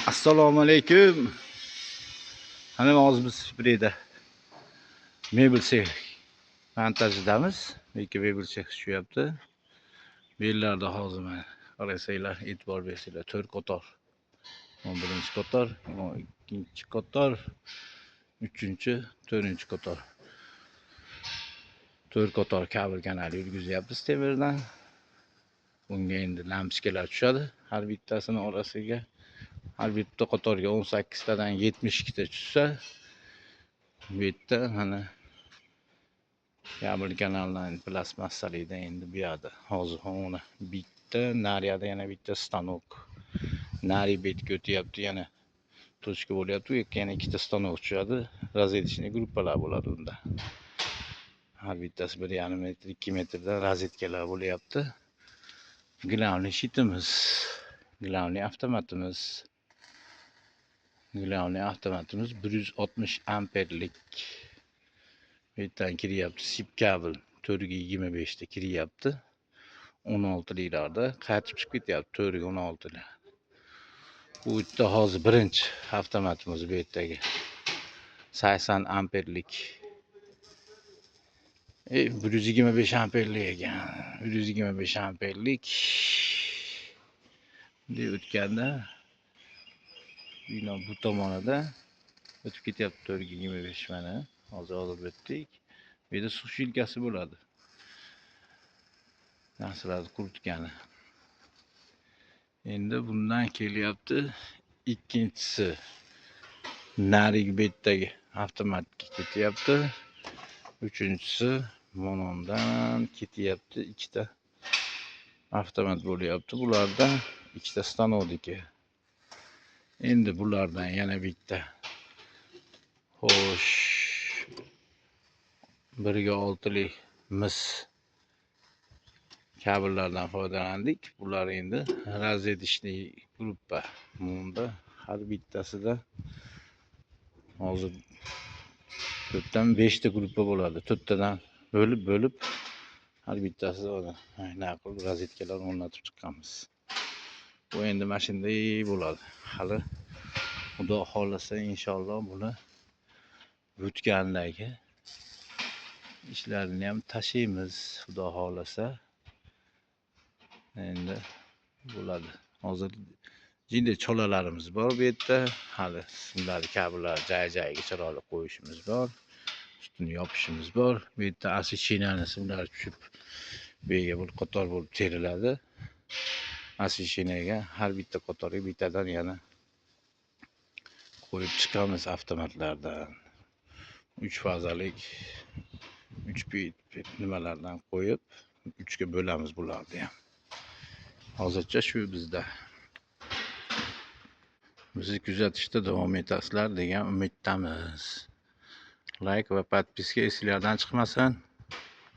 Assalomu alaykum. Mana hozir biz bu yerda mebel sex montajidamiz. Bu mebel sex tushyapti. Bu yerlarda hozir mana qarasanglar, e'tibor bersanglar, 4 qator. 11-qator, 2-qator, 3-, 4-qator. 4 qator kabel kanali yurgizyapmiz temirdan. Bunga endi lampochkalar tushadi har bittasini orasiga. Har bitta qatorga 18 tadan 72 ta tushsa, bu yerda mana kabel kanaldan plastmassalikdan endi bu yoqda hozir uni bitta, nariyada yana bitta stanok. Nari betga o'tyapti, yana точка bo'lyapti. U yoqqa yana ikkita stanok tushadi. Розеточный gruppalar bo'ladi unda. Har bittasi 1,5 metr, 2 metrdan rozetkalar bo'lyapti. Главный щит imiz, главный avtomatimiz. Главный avtomatimiz 160 amperlik. Bu yerdan kiryapti sip kabel 4 ga 25 ta kiryapti. 16 liklarda qaytib chiqib ketyapti 4 ga 16 lar. Bu yerda hozir birinchi avtomatimiz, bu yerdagi 80 amperlik. 125 amperlik ekan. 125 amperlik. Bunday o'tganda bino bu tomonida o'tib ketyapti 4 ga 25, mana. Hozir olib o'tdik. Bu yerda сушилка si bo'ladi. Narsalarni quritgani. Endi bundan kelyapti ikkinchisi, narigi betdagi avtomatga ketyapti. Uchinchisi monondan ketyapti, ikkita avtomat bo'lyapti. Bularda ikkita stanokniki. Endi bulardan yana bitta. Xo'sh, 1 ga 6lik mis kabellardan foydalandik. Bular endi розеточный gruppa. Bunda har bittasida hozir to'rtdan beshta gruppa bo'ladi. To'rttadan bo'lib bo'lib har bittasida mana qilib rozetkalar o'rnatib chiqqanmiz. Bu endi mana shunday bo'ladi. Hali, Xudo xohlasa, inshaalloh, buni bitgandagi ishlarini ham tashlaymiz, Xudo xohlasa. Endi bo'ladi. Hozir jinday cholalarimiz bor bu yerda. Hali simlar, kabellar joy joyiga chiroyli qo'yishimiz bor. Ustini yopishimiz bor. Bu yerda освещение ni simlari tushib, bu yerga bir qator bo'lib teriladi. Освещение ga har bitta qatorga bittadan yana qo'yib chiqamiz avtomatlardan. 3 fazalik 3 bit nimalardan qo'yib, 3 ga bo'lamiz bularni ham. Hozircha shu bizda. Bizni kuzatishda davom etasizlar degan umiddamiz. Layk va подписка esinglardan chiqmasin.